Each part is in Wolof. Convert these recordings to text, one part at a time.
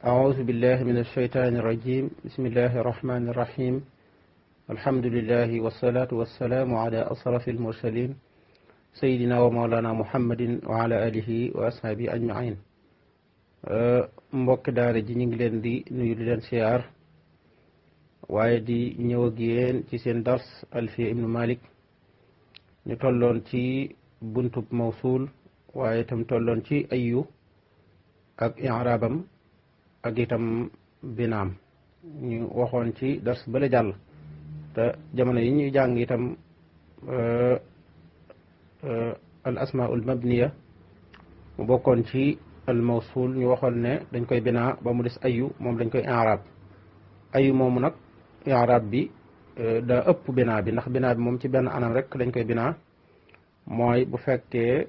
أعوذ بالله من الشيطان الرجيم بسم الله الرحمن الرحيم الحمد لله والصلاة والسلام على أشرف المرسلين سيدنا ومولانا محمد وعلى آله وأصحابه أجمعين mbokk daara ji ñu ngi leen di nuyu di leen siyaar waaye di ñëw ak yéen ci seen dars Alfiya ibnu Malik ñu tolloon ci buntub mawsul waaye itam tolloon ci ayyu ak i'raabam ak itam binaam ñu waxoon ci dars bale jàll te jamono yi ñuy jàng itam al asmaul mabniya mu bokkoon ci al mawsul ñu waxoon ne dañ koy binaa ba mu des ayu moom dañ koy i'raab ayu moomu nag i'raab bi daa ëpp binaa bi ndax binaa bi moom ci benn anam rek dañ koy binaa mooy bu fekkee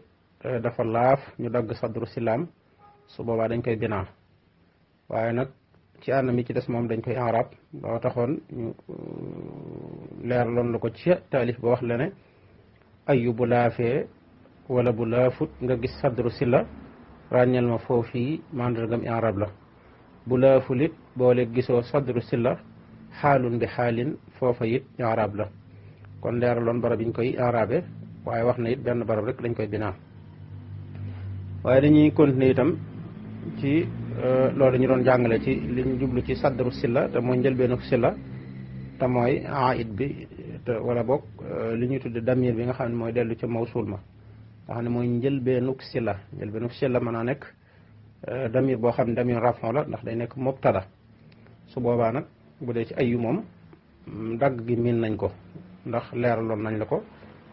dafa laaf ñu dagg sadru silaam su boobaa dañ koy binaa waaye nag ci anam yi ci des moom dañ koy i'raab loo taxoon ñu leeraloon la ko ci taalif ba wax la ne ayu bu laafee wala bu laafut nga gis sadru sila ràññeel ma foofii mandargam i'raab la bu laaful it boole gisoo sadru sila xaalun bi xaalin foofa it i'raab la kon leeraloon barab yi ñu koy i'raabe waaye wax na it benn barab rek lañ koy binaa waaye dañuy continuer itam ci loolu ñu doon jàngale ci li ñu jublu ci sadru sila te mooy njëlbeenu sila te mooy aid bi te wala boog li ñuy tudde damir bi nga xam ne mooy dellu ca mawsul ma nga xam ne mooy njëlbeenuk sila mën naa nekk damir boo xam ne damir rafon la ndax day nekk mubtada su boobaa nag bu dee ci ayu moom dagg gi miin nañ ko ndax leeraloon nañ la ko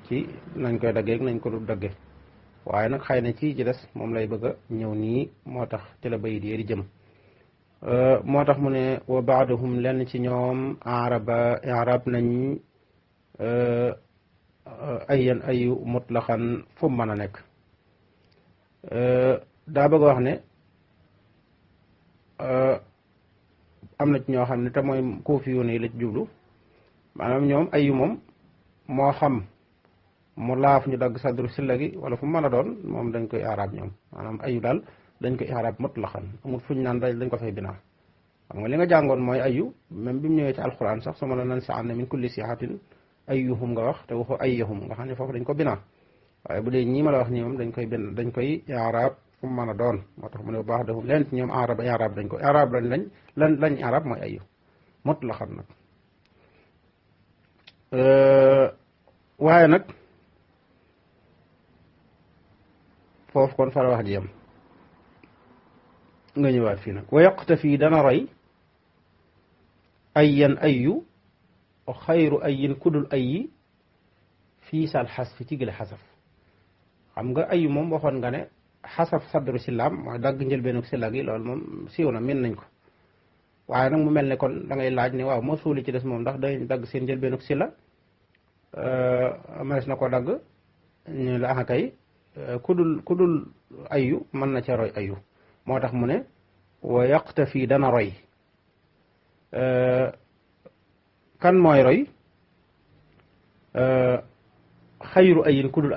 ci nañ koy daggee nañ ko du dagge waaye nag xëy na ci des moom lay bëgg a ñëw nii moo tax ci la bayit yi di jëm moo tax mu ne wa baaduhum lenn ci ñoom i'raab nañ ayyan ayu mutlaqan fu mu mën a nekk daa bëgg a wax ne am na ci ñoo xam ne te mooy kuufi yu ne la ci jublu maanaam ñoom ayu moom moo xam mu laaf ñu dagg sadru silla gi wala fu mu mën a doon moom dañ koy i'raab ñoom maanaam ayu daal dañ koy i'raab mutlaqan amul fuñ naan dañ ko fay binaa xam nga li nga jàngoon mooy ayu même bi mu ñëwee ci alquran sax su ma la nan sa anna min kulli sihatin ayyuhum nga wax te waxu ayyuhum nga xam ne foofu dañ ko binaa waaye bu dee ñii ma la wax ñi moom dañ koy i'raab fu mu mën a doon moo tax mu ne bu baax defum leen ci ñoom i'raab dañ ko i'raab lañ i'raab mooy ayu mutlaqan nag waaye nag foofu kon fara wax ji yam nga ñëwaat fii nag wa yaqtafi dana roy ayyan ayu xayru ayin kudul ayi fii sal xas fi ci gële xasaf xam nga ayu moom waxoon nga ne xasaf sadru silaam mooy dagg njëlbeenu sila gi loolu moom siiw na min nañ ko waaye nag mu mel ne kon da ngay laaj ne waaw moo suuli ci des moom ndax dañ dagg seen njëlbeenu sila mënees na ko dagg ñu la axa kay kudul ayu mën na ca roy ayu moo tax mu ne wa yaqtafi dana roy kan mooy roy xayru ayin kudul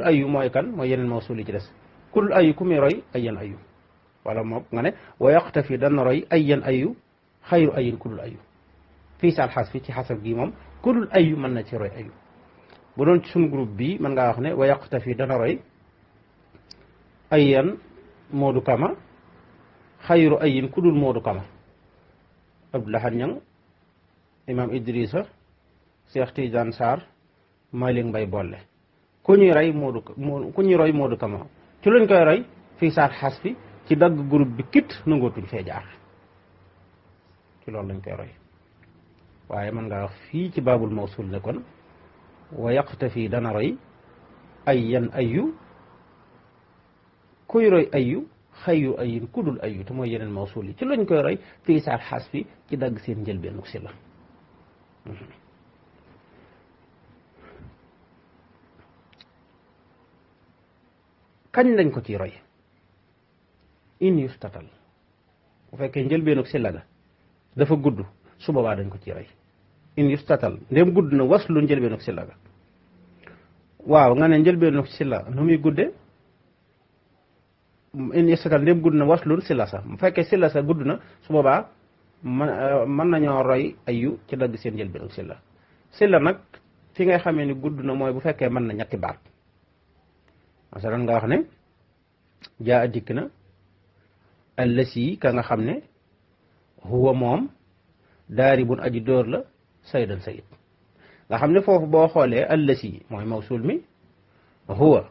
ayu mooy kan mooy yeneen mawsul yi ci des kudul ayu ku muy roy ayyan ayu wala moom nga ne wa yaqtafi dana roy ayyan ayu xayru ayin kudul ayu fii saal xas fi ci xasab gi moom kudul ayu mën na ci roy ayu bu doon ci suñu groupe bi mën ngaa wax ne wa yaqtafi dana roy ayyan moodu kama xayru ayin kudul moodu kama Abdoulaye Ñang imam Idrissa Cheikh Tidiane Sarr Malick Mbay bolle ku ñuy roy moodu kama ci lañ koy roy fii saat xas fi ci dagg groupe bi kit nangootuñ fee jaar ci loolu lañ koy roy waaye mën ngaa wax fii ci baabul mawsul ne kon wa yaqtafi dana roy ayyan ayu kuy roy ayu xayru ayin kudul ayu te mooy yeneen mawsul yi ci lañ koy roy fii saat xas fi ci dagg seen njëlbeenu si la kañ lañ ko ci roy in yustatal bu fekkee njëlbeenu si la ga dafa gudd su boobaa dañ ko ci roy in yustatal ndéem gudd na waslu njëlbeenu si la ga waaw nga ne njëlbeenu si la nu muy gudde in istatal ndéem gudd na waslun silla sa bu fekkee silla sa gudd na su boobaa mën nañoo roy ayu ci dagg seen njëlbeenu silla nag fi ngay xamee ni gudd na mooy bu fekkee mën na ñetti baat masalan nga wax ne jaa a dikk na allasi ka nga xam ne huwa moom daaribun aji dóor la saydan sayid nga xam ne foofu boo xoolee allasi mooy mawsul mi huwa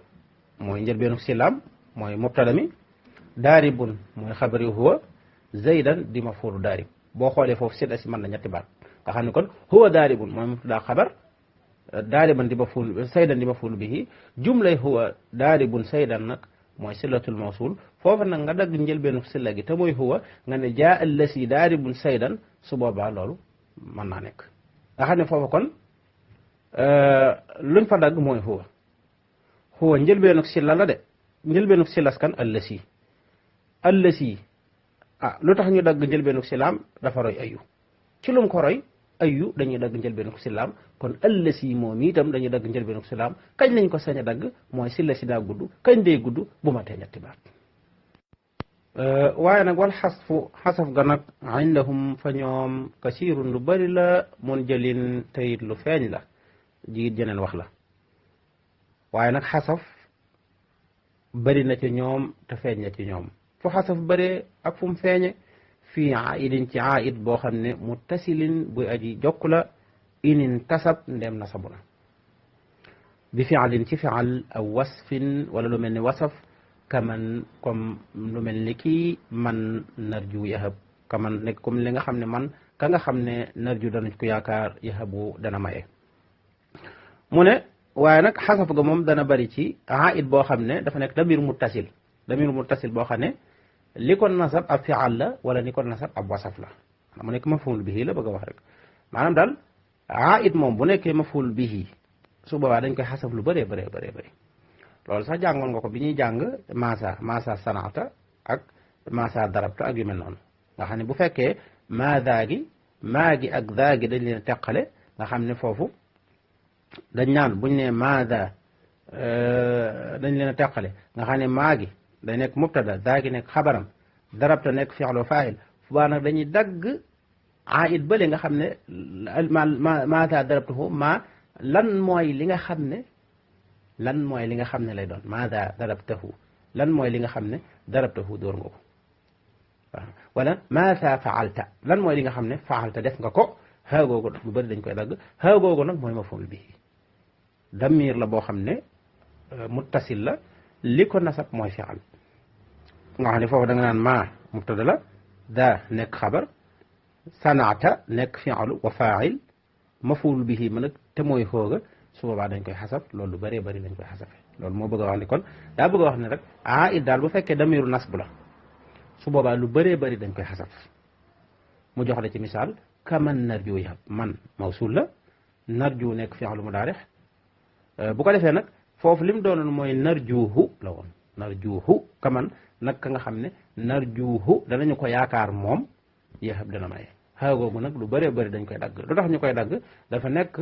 mooy njëlbeenu silaam mooy mubtada mi daaribun mooy xabari huwa zaydan di mafulu daarib boo xoolee foofu silla si mën na ñetti baat nga xam ne kon huwa daaribun mooy mubtada xabar daariban di maful saydan di maful bihi jumlay huwa daaribun saydan nag mooy sillatul mawsul foofu nag nga dagg njëlbeenu silla gi te mooy huwa nga ne jaa allasi daaribun saydan su boobaa loolu mën naa nekk nga xam ne foofu kon luñ fa dagg mooy huwa njëlbeenu silla la de njëlbeenu sillas kan allasi lu tax ñu dagg njëlbeenu sillaam dafa roy ayu ci lum ko roy ayu dañuy dagg njëlbeenu sillaam kon allasi moom itam dañuy dagg njëlbeenu sillaam kañ lañ ko sañ a dagg mooy silla si daa gudd kañ dee gudd bu ma tee ñetti baat waaye nag wal xasaf ga nag indahum fa ñoom kasirun lu bari la mun jëlin tayit lu feeñ la jiit jeneen wax la waaye nag xasaf bari na ci ñoom te feeñ na ci ñoom fu xasaf bëree ak fu mu feeñe fii aidin ci aid boo xam ne muttasilin buy aji jokk la inin tasab ndem nasabu na bi fialin ci fial aw wasfin wala lu mel ni wasaf kaman comme lu mel ni kii man narju yahab kaman nekk comme li nga xam ne man ka nga xam ne narju danañ ko yaakaar yahabu dana maye mu ne waaye nag xasaf ga moom dana bari ci aid boo xam ne dafa nekk damir muttasil boo xam ne li ko nasab ab fial la wala li ko nasab ab wasaf la mu nekk maful bihi la bëgg a wax rek maanaam daal aid moom bu nekkee maful bihi su boobaa dañ koy xasaf lu bëree bëri loolu sax jàngoon nga ko bi ñuy jàng maasa sanaata ak maasa darabta ak yu mel noonu nga xam ne bu fekkee maa gi ak daa gi dañ leen teqale nga xam ne foofu dañ naan buñ ne maada dañ leen a teqale nga xam ne maa gi day nekk mubtada daa gi nekk xabaram darabta nekk fi'lu fa'il fu baa nag dañuy dagg aid bële nga xam ne maada darabtahu lan mooy li nga xam ne lay doon maada darabtahu lan mooy li nga xam ne darabtahu dóor nga ko waaw wala maasa faalta lan mooy li nga xam ne faalta def nga ko xaa googu lu bëri dañ koy dagg xaa googu nag mooy maf'ul bihi damir la boo xam ne muttasil la li ko nasab mooy fi'al nga xam ne foofu da nga naan maa mubtada la daa nekk xabar sanaata nekk fi'alu wa fa'il maf'ul bihi ma nag te mooy xooga su boobaa dañ koy xasab loolu lu bëree bëri dañ koy xasafe loolu moo bëgg a wax ni kon daa bëgg a wax ne rek aid daal bu fekkee damiru nasb la su boobaa lu bëree bëri dañ koy xasaf mu jox la ci misaal kaman narju yahab man mawsul la narju nekk fi'lu mudaari bu ko defee nag foofu lim doonoon mooy narjuhu la woon narjuhu kaman nag ka nga xam ne narjuhu danañu ko yaakaar moom yahab dana maye xaagoogu nag lu bëree bëri dañ koy dagg lu tax ñu koy dagg dafa nekk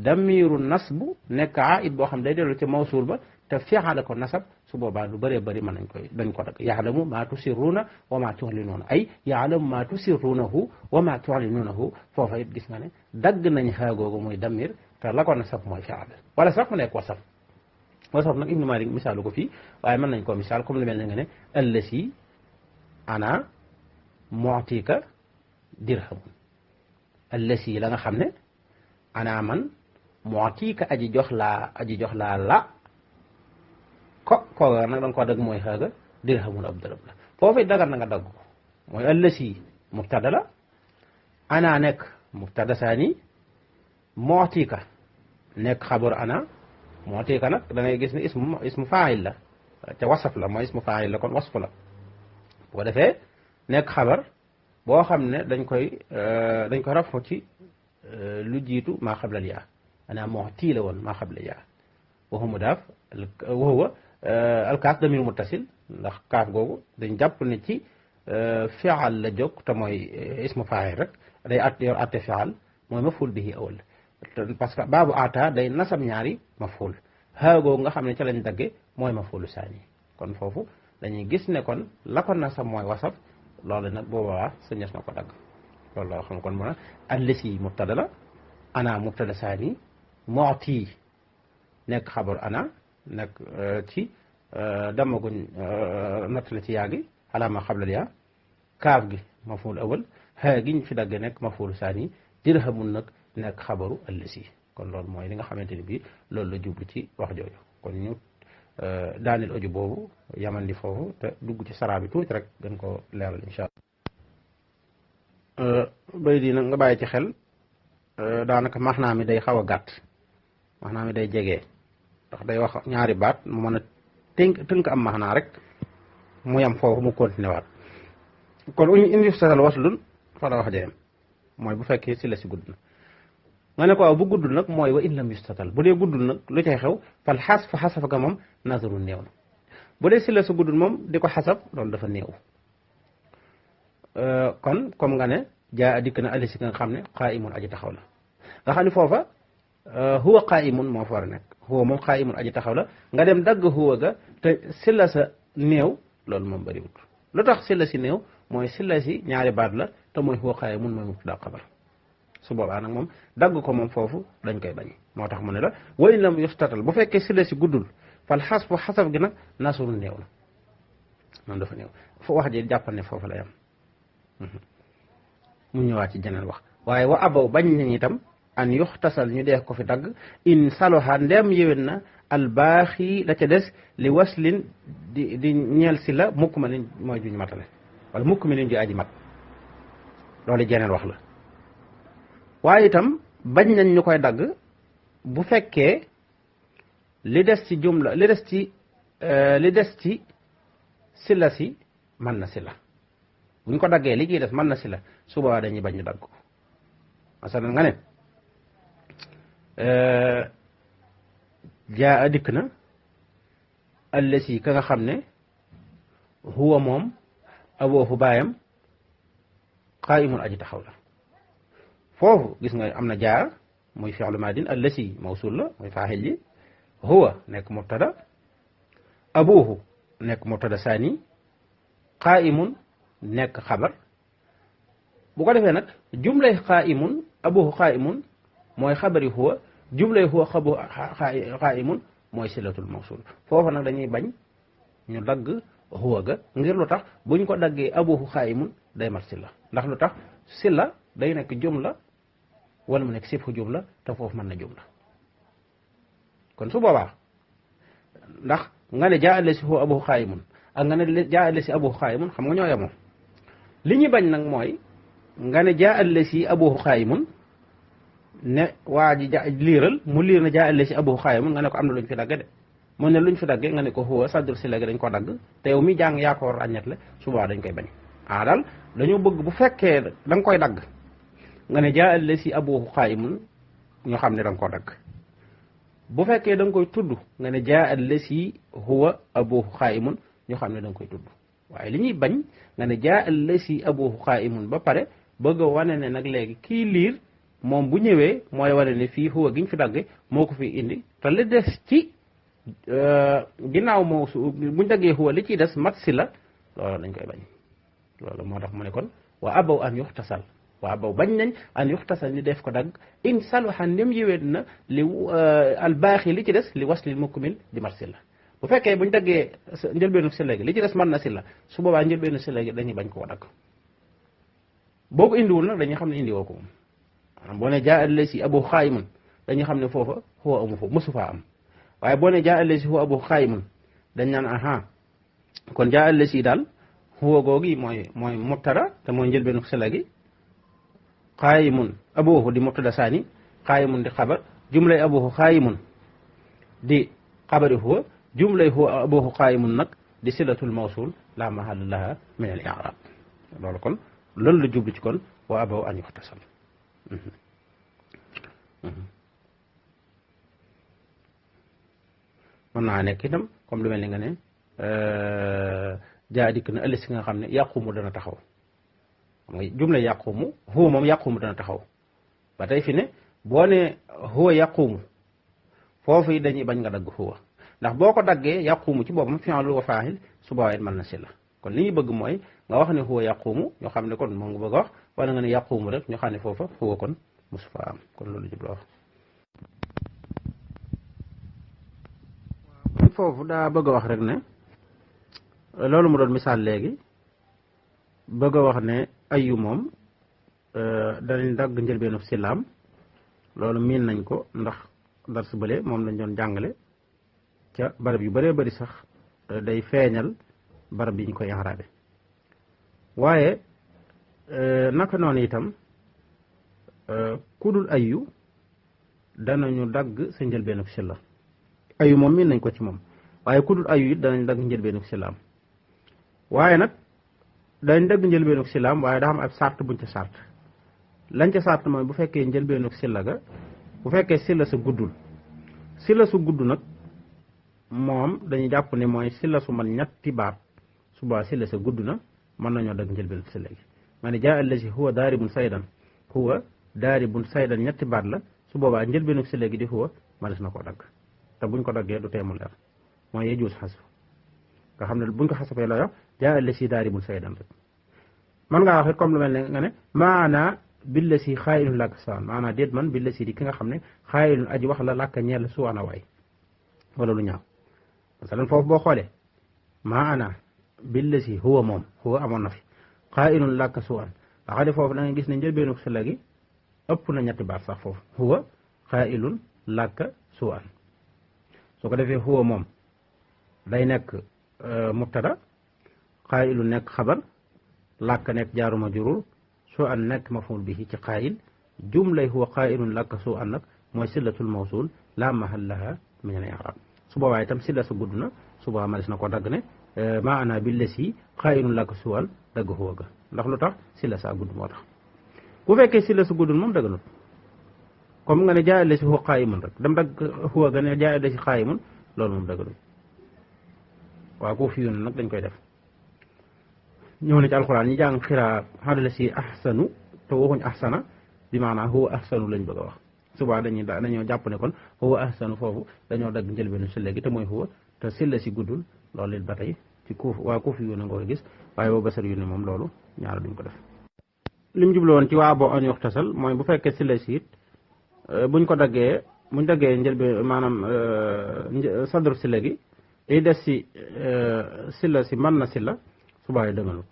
damiru nasbu nekk aid boo xam day dellu ci mawsul ba te fi'ala ko nasab su boobaa lu bëree bëri mën dañ ko dagg yaalamu maa tusirruuna wa maa tu'linuuna ay yaalamu maa tusirruunahu wa maa tu'linuunahu foofa it gis nga ne dagg nañ xaagoogu muy damir te la ko nasab mooy fi'al wala sax mu nekk wasaf nag Ibnu Maalik misaalu ko fii waaye mën nañ koo misaal comme lu mel ne nga ne allasi ana mu'tika dirhamun allasi la nga xam ne ana man mu'tika aji jox laa la kooga nag da nga ko dagg mooy xaaga dirhamun ab dërëm la foofu it dagar na nga dagg ko mooy allasi mubtada la ana nekk mubtada saani mu'tika nekk xabar ana mu'tika nag da ngay gis ne ismu faa'il la te wasaf la mooy ismu faa'il la kon wasfu la bu ko defee nekk xabar boo xam ne dañ koy rafo ci lu jiitu maa xablal yaa ana mu'ti la woon maa xabla yaa waxu mudaaf waxuwa alkaaf damir muttasil ndax kaaf googu dañ jàpp ne ci fi'al la jóg te mooy ismu faa'il rek day yor atte fi'al mooy maf'ul bihi awal parce que baabu ata day nasab ñaari maf'ul haa googu nga xam ne ca lañ dagge mooy maf'ulu saani kon foofu dañuy gis ne kon la ko nasab mooy wasaf loolu nag boobaa sañes na ko dagg loolu la xam kon mu ne allasi mubtada la ana mubtada saani mu'ti nekk xabaru ana nekk ci damaguñ nattale ci yaa gi alaama xablal yaa kaaf gi maful awal xaa giñ fi dagg nekk maful saani dirhamun nag nekk xabaru allasi kon loolu mooy li nga xamante ni bii loolu la jublu ci wax jooju kon ñu daaneel audio boobu yamandi foofu te dugg ci saraa bi tuuti rek gën ko leeral incha allah bay di nag nga bàyyi ci xel daanaka maxnaa mi day xaw a gàtt maxnaa mi day jege ndax day wax ñaari baat mu mën a tënk am maxnaa rek mu yam foofu mu continué waat kon uñu indi sasal waslun fa la wax jayam mooy bu fekkee si la si gudd na nga ne ko waaw bu guddul nag mooy wa in lam yustatal bu dee guddul nag lu cay xew fal xas fa xasaf ga moom nazaru néew na bu dee si la su guddul moom di ko xasaf loolu dafa néew kon comme nga ne jaa dikk na alisi nga xam ne qaa'imun aji taxaw la nga xam ne foofa huwa qaa'imun moo fa war a nekk huwa moom qaa'imun aji taxaw la nga dem dagg huwa ga te si la sa néew loolu moom bëriwut lu tax si la si néew mooy si la si ñaari baat la te mooy huwa qaa'imun mooy mubtada xabar su boobaa nag moom dagg ko moom foofu dañ koy bañ moo tax mu ne la wa in lam yustatal bu fekkee si la si guddul fal xasfu xasaf gi nag nasuru néew la moom dafa néew fo wax ji jàppal ne foofu la yam mu ñëwaat ci jeneen wax waaye wa abaw bañ nañ itam an yuxtasal ñu dee ko fi dagg in saloha ndem yéwén na albaaxi la ca des li waslin di ñeel si la mukk ma lin mooy juñ matale wala mukk mi lin ju aji mat loolu jeneen wax la waaye itam bañ nañ ñu koy dagg bu fekkee li des ci jumla li des ci sila si mën na sila buñ ko daggee li ciy des mën na sila suba dañuy bañ ñu dagg ko masalan nga ne jaa dikk na allasi ka nga xam ne huwa moom aboofu baayam qaa'imun aji taxaw la foofu gis nga am na jaa muy fi'lu maadin allasi mawsul la muy faaxil ji huwa nekk mubtada abuhu nekk mubtada saani qaa'imun nekk xabar bu ko defee nag jumlay qaa'imun abuhu qaa'imun mooy xabari huwa jumlay huwa xabu qaa'imun mooy silatul mawsul foofu nag dañuy bañ ñu dagg huwa ga ngir lu tax buñ ko daggee abuhu qaa'imun day mat sila ndax lu tax sila day nekk jumla wala mu nekk sibhu jumla te foofu mën na jumla kon su boobaa ndax nga ne jaa allasi huwa abuhu qaa'imun ak nga ne jaa allasi abuhu qaa'imun xam nga ñoo yemoo li ñu bañ nag mooy nga ne jaa allasi abuhu qaa'imun ne waa ji liiral mu liir na jaa allasi abuhu qaa'imun nga ne ko am na lu ñu fi dagg de mu ne lu ñu fi daggee nga ne ko huwa sadr si léegi dañ ko dagg te yow mi jàng yaa ko war ràññetle su boobaa dañ koy bañ daal dañoo bëgg bu fekkee da nga koy dagg nga ne jaa allasi abuhu qaa'imun ñu xam ne da nga koo dagg bu fekkee da nga koy tudd nga ne jaa allasi huwa abuhu qaa'imun ñu xam ne da nga koy tudd waaye li ñuy bañ nga ne jaa allasi abuhu qaa'imun ba pare bëgg a wane ne nag léegi kii liir moom bu ñëwee mooy wane ne fii huwa gi ñu fi dagg moo ko fi indi te li des ci ginnaaw moo su buñ daggee huwa li ciy des mat si la loolu dañ koy bañ loolu moo tax mu ne kon wa abaw an yuxtasal waaw boobu bañ nañ an yuxtasal ni def ko dagg in saluha ndem yëwét na li albaaxi li ci des li waslil mukmil di mat si la bu fekkee buñ daggee njëlbeenu si léegi li ci des mën na si la su boobaa njëlbeenu si léegi dañuy bañ koo dagg boo ko indiwul nag dañuy xam ne indi woo ko moom maanaam boo ne jaa allasi abu xaayimun dañuy xam ne foofa huwa amu foofu mësu faa am waaye boo ne jaa allasi huwa abu xaayimun dañ naan aha kon jaa allasi daal huwa googi mooy mubtada te mooy njëlbeenu si léegi qaayimun abuhu di mubtada saani qaayimun di xabar jumlay abuhu qaayimun di xabari huwa jumlay huwa abuhu qaayimun nag di silatul mawsul la mahalla laha min al i'rab loolu kon loolu la jublu ci kon wa abaw an yuxtasal mën naa nekk itam comme lu mel ni nga ne jaa dikk na ëllëg si nga xam ne yaqumu dana taxaw xam nga jumla yaqumu huwa moom yaqumu dana taxaw ba tey fi ne boo ne huwa yaqumu foofu yi dañuy bañ nga dagg huwa ndax boo ko daggee yaqumu ci boppam fi'lu wa faa'il su boobaa it mën na silla kon li ñu bëgg mooy nga wax ne huwa yaqumu ñoo xam ne kon moom nga bëgg a wax wala nga ne yaqumu rek ñu xam ne foofa huwa kon mosu fa am kon loolu jubla wax foofu daa bëgg a wax rek ne loolu mu doon misaal léegi bëgg a wax ne ayu moom danañ dagg njëlbeenu sillaam loolu miin nañ ko ndax dars bële moom lañ doon jàngale ca barab yu bëree bëri sax day feeñal barab yi ñu koy i'raabe waaye naka noonu itam kudul ayu danañu dagg sa njëlbeenu silla ayu moom miin nañ ko ci moom waaye kudul ayu it danañ dagg njëlbeenu sillaam waaye nag dañ dagg njëlbeenu sillaam waaye daa am ab sart buñ ca sart lañ ca sart mooy bu fekkee njëlbeenu silla ga bu fekkee silla sa guddul silla su gudd nag moom dañuy jàpp ne mooy silla su man ñetti baat suba silla sa gudd na mën nañoo dagg njëlbeenu silla gi ma ne jaa allazi huwa daaribun saydan huwa daaribun saydan ñetti baat la su boobaa njëlbeenu silla gi di huwa manes na koo dagg te buñ ko daggee du teemu leer mooy yejuus xasf nga xam ne buñ ko xasafee la wax jaa allazi daaribun saydan rek man ngaa wax it comme lu mel ne nga ne maanaa billa si xaayilun làkk saan maanaa déet man billa si di ki nga xam ne xaayilun aji wax la làkk ñeel suwaana waay wala lu ñaaw masalan foofu boo xoolee maanaa billa si huwa moom huwa amoon na fi xaayilun làkk suwaan nga xam ne foofu da nga gis ne njëlbeenu silla gi ëpp na ñetti baat sax foofu huwa xaayilun làkk suwaan su ko defee huwa moom day nekk mubtada xaayilun nekk xabar làkk nekk jaaru majruur soo an nekk maf'uul bihi ci qaayil jumlay huwa qaa'ilun laka soo an nag mooy sillatul mawsuul laa mahalla laha min al-i'raab su boobaa itam silla sa gudd na su boobaa ma des na ko dagg ne maanaa bi lesi qaa'ilun laka suwal dagg huwa ga ndax lu tax silla saa gudd moo tax bu fekkee silla sa guddul moom dagganut comme nga ne jaa lesi huwa qaa'imun rek dem dagg huwa ga ne jaa lesi qaa'imun loolu moom dagganut waaw koo fi yoon nag dañ koy def ñëw na ci alxuraan ñi jàng xiraa xadala si ahsanu te waxuñ ahsana bi maanaam huwa ahsanu lañ bëgg a wax subaa dañoo jàpp ne kon huwa ahsanu foofu dañoo dagg njëlbeenu silla gi te mooy huwa te silla si guddul loolu it ba tey ci kuuf waa kuuf yu ne nga koy gis waaye boo basar yu ne moom loolu ñaara duñ ko def lim jublu woon ci waa boo an yoxtasal mooy bu fekkee silla si it buñ daggee njëlbeen maanaam sadru silla gi day des si silla si mën na silla subaa dëgganut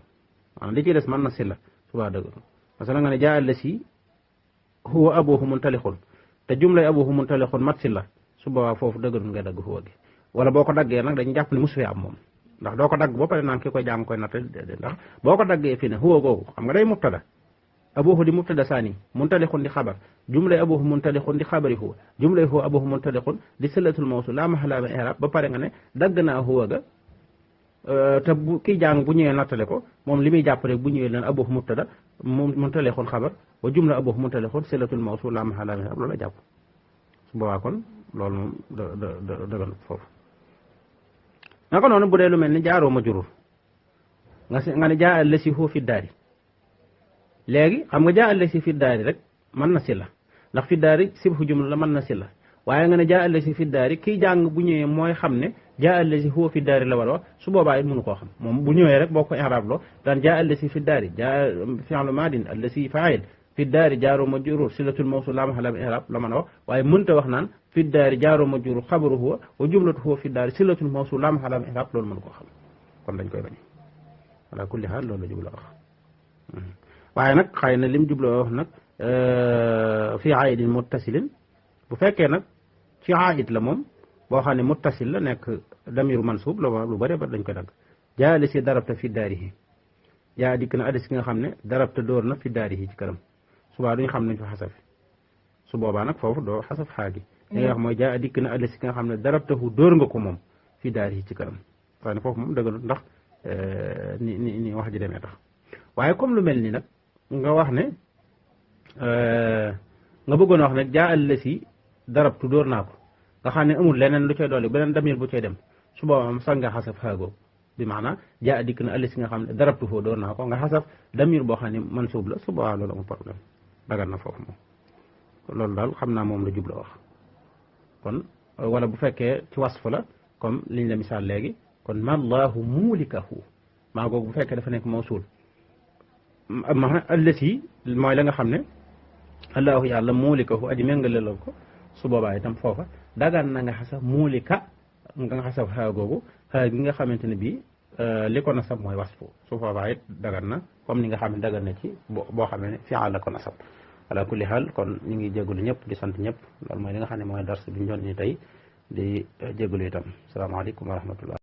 maanaam li ciy des mën na silla subaa dëgganut parce que nga ne jaa la si huwa abuhu muntalixun te jumlay abuhu muntalixun mat silla subaa foofu dëgganut ngay dagg huwa gi wala boo ko daggee nag dañu jàpp ne mosu fee am moom ndax doo ko dagg boo pare naan ki koy jàng koy natt ndax boo ko daggee fii ne huwa googu xam nga day mubtada abuhu di mubtada saani muntalixun di xabar jumlay abuhu muntalixun di xabari huwa jumlay huwa abuhu muntalixun di sillatul mawsul laa mahalla min i'raab ba pare nga ne dagg naa huwa ga te bu kii jàng bu ñëwee nattale ko moom li muy jàpp rek bu ñëwee leen abuhu mubtada muntalixun xabar wa jumla abuhu muntalixun sillatul mawsul laa mahalla min i'raab loolu la jàpp su boobaa kon loolu moom dëgganut foofu naka noonu bu dee lu mel ni jaaroo majruur nga ne jaa allasi huwa fi daari léegi xam nga jaa allasi fi daari rek mën na silla ndax fi daari sibhu jumla la mën na silla waaye nga ne jaa allasi fi daari kii jàng bu ñëwee mooy xam ne jaa allasi huwa fi daari la war a wax su boobaa it mënu koo xam moom bu ñëwee rek boo ko i'raab loo daan jaa allasi fi daari jaa fi'lu maadin allasi faa'il fi daari jaaroo majruur sillatul mawsuul laa mahalla min i'raab la mën a wax waaye mënta wax naan fi daari jaaroo majruur xabaru huwa wa jumlatu huwa fi daari sillatul mawsuul laa mahalla min i'raab loolu mënu koo xam kon dañ koy bañ ala kulli haal loolu la jublu wax waaye nag xëy na lim jubloo wax nag fii aayidin muttasilin bu fekkee nag ci aayid la moom boo xam ne muttasil la nekk damiru mansuub la lu bëri ba dañ koy dagg jaa li si darabta fi daarihi jaa dikk na addis ki nga xam ne darabta dóor na fi daarihi ci këram subaa duñ xam nañ fa xasaf su boobaa nag foofu doo xasaf xaagi li nga wax mooy jaa dikk na addis ki nga xam ne darabtahu dóor nga ko moom fi daarihi ci këram waaye foofu moom dëgganut ndax ni wax ji demee tax waaye comme lu mel ni nag nga wax ne nga bëggoon wax ne jaa àll si darabtu dóor naa ko nga xam ne amul leneen lu cay dolli beneen damir bu cay dem su boobaa am sax nga xasaf xaagoo bi maanaam jaa dikk na àll si nga xam ne darabtu foo dóor naa ko nga xasaf damir boo xam ne mansuub la su boobaa loolu amul problème dagan na foofu moom loolu daal xam naa moom la jubla wax kon wala bu fekkee ci wasf la comme liñ la misaal léegi kon mallaahu muulikahu maa googu bu fekkee dafa nekk mawsul ma allati mooy la nga xam ne allahu yàlla muulikahu aji méngale la ko su boobaa itam foofa dagan na nga xasaf muulika nga xasaf xaa googu xaa gi nga xamante ne bii li ko nasab mooy wasfu su boobaa it dagan na comme ni nga xam ne dagan na ci boo xam ne fi'al la ko nasab ala kulli xaal kon ñu ngi jégalu ñëpp di sant ñëpp loolu mooy li nga xam ne mooy dars bi ñu doon ni tey di jégalu itam salaamaaleykum wa rahmatullah